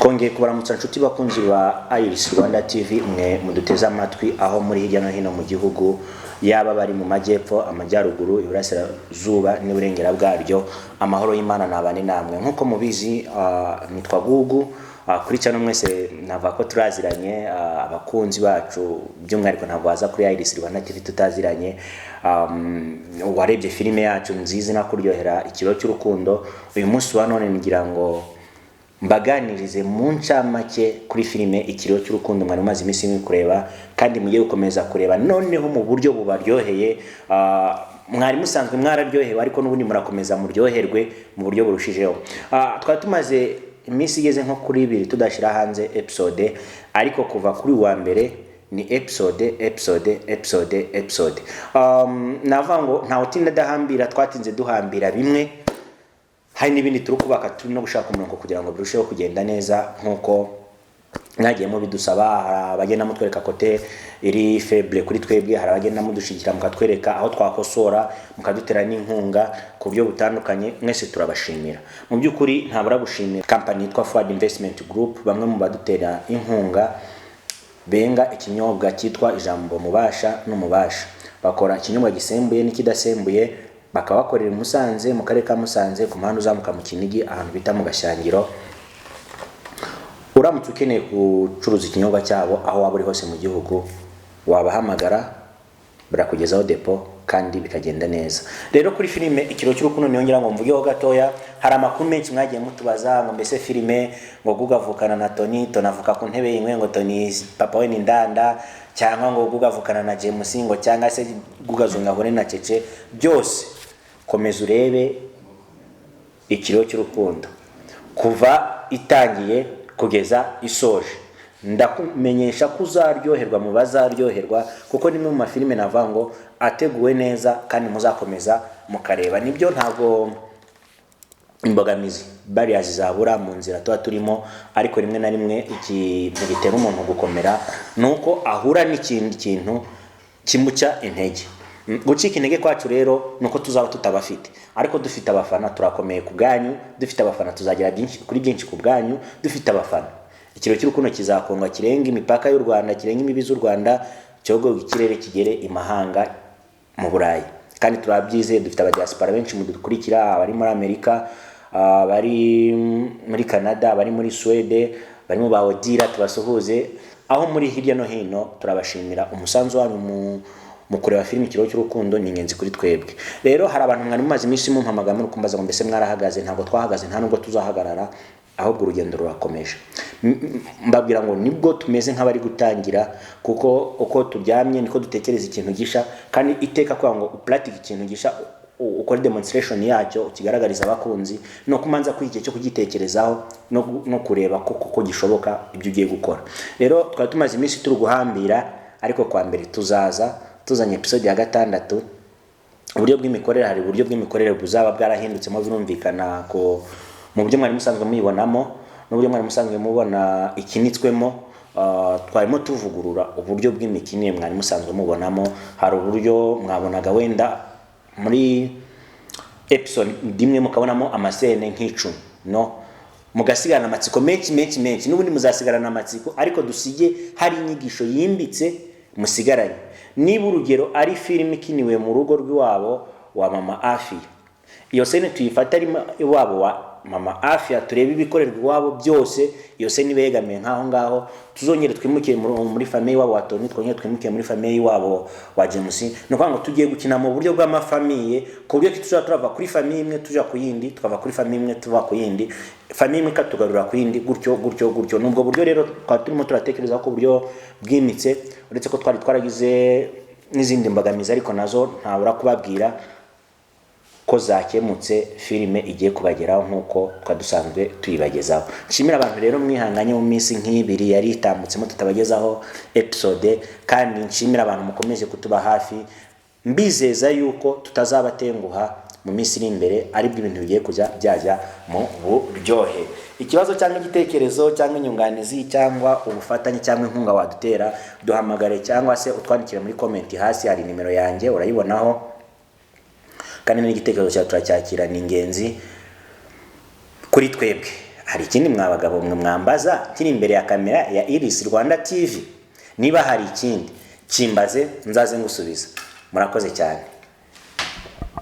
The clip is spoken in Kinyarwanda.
Twongeye kubaramutsa, nshuti bakunzi ba Iris Rwanda TV, mwe muduteze amatwi aho muri hirya no hino mu gihugu, yaba bari mu majyepfo, amajyaruguru, iburasirazuba n'iburengera bwaryo. Amahoro y'Imana nabane namwe. Nk'uko mubizi, nitwa Gugu. Kuri channel mwese navuga ko turaziranye, abakunzi bacu by'umwihariko ntabwo waza kuri Iris Rwanda TV tutaziranye. Warebye filime yacu nziza inakuryohera, Ikiro cy'Urukundo. Uyu munsi wa none ngira ngo mbaganirize mu ncamake kuri filime Ikiriyo cy'Urukundo mwari mumaze iminsi muri kureba, kandi mugiye gukomeza kureba noneho mu buryo bubaryoheye. Mwari musanzwe mwararyohewe, ariko n'ubundi murakomeza muryoherwe mu buryo burushijeho. Twari tumaze iminsi igeze nko kuri 2 tudashyira hanze episode, ariko kuva kuri uwa mbere ni episode, episode, episode, episode. Navuga ngo ntawe utinda adahambira. Twatinze duhambira bimwe, hari n'ibindi turi kubaka, turi no gushaka umurongo kugira ngo birusheho kugenda neza nk'uko mwagiye mubidusaba. Hari abagenda mutwereka côté iri faible kuri twebwe, hari abagenda mudushyigikira mukatwereka aho twakosora, mukadutera n'inkunga ku buryo butandukanye. Mwese turabashimira. Mu by'ukuri ntabura gushimira kampani yitwa Forward Investment Group, bamwe mu badutera inkunga benga ikinyobwa cyitwa Ijambo Mubasha n'Umubasha. Bakora ikinyobwa gisembuye n'ikidasembuye, bakaba bakorera i Musanze, mu karere ka Musanze, ku muhanda uzamuka mu Kinigi, ahantu bita mu Gashyangiro. Uramutse ukeneye gucuruza ikinyobwa cyabo aho waba uri hose mu gihugu, wabahamagara barakugezaho depo kandi bikagenda neza. Rero kuri filime Ikiro cy'Urukundo niyo ngira ngo mvugeho gatoya. Hari amakuru menshi mwagiye mutubaza ngo mbese filime ngo Guga avukana na Tony, Tony avuka ku ntebe y'ingwe, ngo Tony papa we ni Ndanda, cyangwa ngo Guga avukana na James, ngo cyangwa se Guga azunga ahure na Cece. Byose komeza urebe Ikiro cy'Urukundo kuva itangiye kugeza isoje. Ndakumenyesha ko uzaryoherwa mu bazaryoherwa, kuko ni imwe mu mafilime navuga ngo ateguwe neza kandi muzakomeza mukareba. Nibyo, ntabwo imbogamizi, barriers zabura mu nzira tuba turimo, ariko rimwe na rimwe ikintu gitera umuntu gukomera ni uko ahura n'ikindi kintu kimuca intege. Gucika intege kwacu rero ni uko tuzaba tutabafite, ariko dufite abafana turakomeye ku bwanyu. Dufite abafana tuzagera byinshi kuri byinshi ku bwanyu. Dufite abafana, Ikiro cy'Urukundo kizakundwa kirenga imipaka y'u Rwanda, kirenga imbibi z'u Rwanda, cyogoga ikirere, kigere imahanga mu Burayi. Kandi turabyizeye, dufite abadiaspora benshi mudukurikira, abari muri Amerika, abari muri Canada, abari muri Suwede, barimo ba Odira, tubasuhuze aho muri hirya no hino. Turabashimira umusanzu wanyu mu kureba filime Ikiro cy'Urukundo, ni ingenzi kuri twebwe. Rero hari abantu mwari mumaze iminsi mumpamagara muri kumbaza ngo mbese mwarahagaze? Ntabwo twahagaze, nta nubwo tuzahagarara, ahubwo urugendo rurakomeje. Mbabwira ngo nibwo tumeze nk'abari gutangira, kuko uko turyamye niko dutekereza ikintu gisha. Kandi iteka kugira ngo upuratike ikintu gisha, ukore demonstration yacyo, ukigaragariza abakunzi, no kumanza kwiga igihe cyo kugitekerezaho no kureba ko koko gishoboka ibyo ugiye gukora. Rero twari tumaze iminsi turi guhambira, ariko kwa mbere tuzaza tuzanye episode ya 6. Uburyo bw'imikorere, hari uburyo bw'imikorere buzaba bwarahindutsemo, birumvikana ko mu buryo mwari musanzwe muyibonamo n'uburyo mwari musanzwe mubona ikinitswemo. Twarimo tuvugurura uburyo bw'imikinire mwari musanzwe mubonamo. Hari uburyo mwabonaga wenda muri episode imwe mukabonamo amasene nk'10, no mugasigarana amatsiko menshi menshi menshi. N'ubundi muzasigarana amatsiko, ariko dusige hari inyigisho yimbitse musigaranye. Niba urugero ari filime ikiniwe mu rugo rw'iwabo wa mama Afia, iyo scène tuyifata ari iwabo wa mama Afia, turebe ibikorerwa iwabo byose. Iyo scène iba yegamiye nk'aho ngaho. Tuzongere twimukire muri famille iwabo wa Tony, twongere twimukire muri famille iwabo wa James. Ni ukuvuga ngo tugiye gukina mu buryo bw'amafamille, ku buryo tuzajya turava kuri famille imwe tujya ku yindi, tukava kuri famille imwe tuva ku yindi famille imwe, ikatugarura ku yindi, gutyo gutyo gutyo. Ni ubwo buryo rero twari turimo turatekereza ko uburyo bwimitse, uretse ko twari twaragize n'izindi mbogamizi, ariko nazo ntabura kubabwira ko zakemutse. Filime igiye kubageraho nk'uko twari dusanzwe tuyibagezaho. Nshimira abantu rero mwihanganye mu minsi nk'ibiri yari itambutsemo tutabagezaho episode, kandi nshimira abantu mukomeje kutuba hafi. Mbizeza yuko tutazabatenguha mu minsi iri imbere, aribwo ibintu bigiye kujya byajya mu buryohe. Ikibazo cyangwa igitekerezo cyangwa inyunganizi cyangwa ubufatanye cyangwa inkunga wadutera, duhamagare cyangwa se utwandikire muri comment hasi, hari nimero yanjye urayibonaho. Kandi n'igitekerezo cyawe turacyakira, ni ingenzi kuri twebwe. Hari ikindi mwa bagabo mwe mwambaza kiri imbere ya kamera ya Iris Rwanda TV? Niba hari ikindi, kimbaze nzaze ngusubiza. Murakoze cyane.